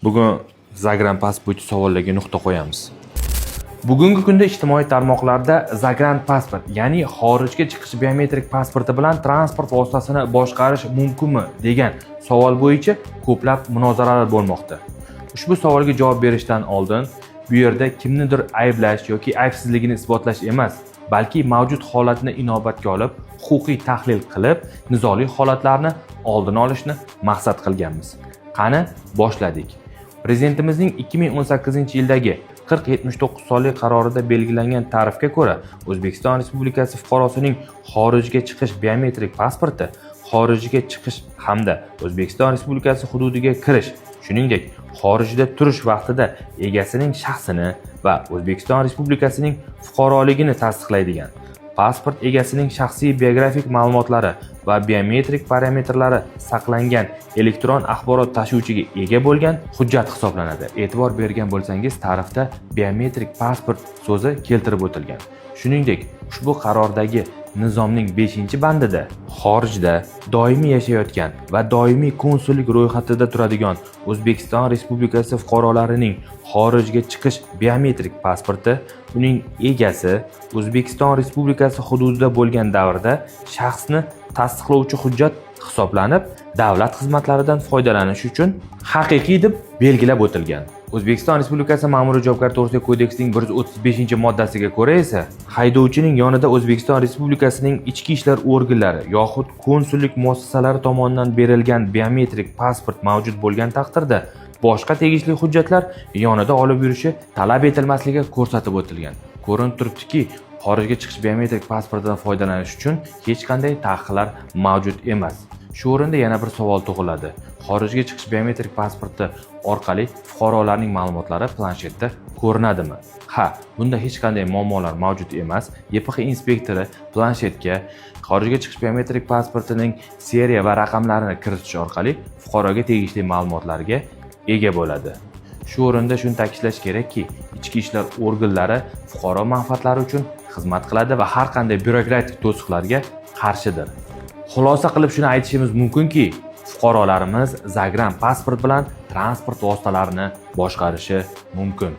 Bugun загран pasport bo'yicha savollarga nuqta qo'yamiz. Bugungi kunda ijtimoiy tarmoqlarda загран pasport, ya'ni xorijga chiqish biometrik pasporti bilan transport vositasini boshqarish mumkinmi degan savol bo'yicha ko'plab munozaralar bo'lmoqda. Ushbu savolga javob berishdan oldin bu yerda kimnidir ayblash yoki aybsizligini isbotlash emas, balki mavjud holatni inobatga olib, huquqiy tahlil qilib, nizoli holatlarni oldini olishni maqsad qilganmiz. Qani, boshladik. Prezidentimizning 2018-yildagi 4079 sonli qarorida belgilangan tarifga ko'ra, O'zbekiston Respublikasi fuqarosining xorijga chiqish biometrik pasporti xorijga chiqish hamda O'zbekiston Respublikasi hududiga kirish, shuningdek, xorijda turish vaqtida egasining shaxsini va O'zbekiston Respublikasining fuqaroligini tasdiqlaydigan, pasport egasining shaxsiy biografik ma'lumotlari va biometrik parametrlari saqlangan elektron axborot tashuvchiga ega bo'lgan hujjat hisoblanadi. E'tibor bergan bo'lsangiz, tarifda biometrik pasport so'zi keltirib o'tilgan. Shuningdek, ushbu qarordagi nizomning 5-bandida xorijda doimiy yashayotgan va doimiy konsullik ro'yxatida turadigan O'zbekiston Respublikasi fuqarolarining xorijga chiqish biometrik pasporti uning egasi O'zbekiston Respublikasi hududida bo'lgan davrda shaxsni tasdiqlovchi hujjat hisoblanib, davlat xizmatlaridan foydalanish uchun haqiqiy deb belgilab o'tilgan. O'zbekiston Respublikasi Ma'muriy javobgarlik to'g'risidagi kodeksining 135-moddasiga ko'ra esa haydovchining yonida O'zbekiston Respublikasining ichki ishlar organlari yoxud konsullik muassasalari tomonidan berilgan biometrik pasport mavjud bo'lgan taqdirda boshqa tegishli hujjatlar yonida olib yurishi talab etilmasligi ko'rsatib o'tilgan. Ko'rinib turibdiki, xorijga chiqish biometrik pasportidan foydalanish uchun hech qanday taqiqlar mavjud emas. Shu o'rinda yana bir savol tug'iladi. Xorijga chiqish biometrik pasporti orqali fuqarolarning ma'lumotlari planshetda ko'rinadimi? Ha, bunda hech qanday muammolar mavjud emas. YPX inspektori planshetga xorijga chiqish biometrik pasportining seriya va raqamlarini kiritish orqali fuqaroga tegishli ma'lumotlarga ega bo'ladi. Shu o'rinda shuni ta'kidlash kerakki, ichki ishlar organlari fuqaro manfaatlari uchun xizmat qiladi va har qanday byurokratik to'siqlarga qarshidir. Xulosa qilib shuni aytishimiz mumkinki, fuqarolarimiz загран pasport bilan transport vositalarini boshqarishi mumkin.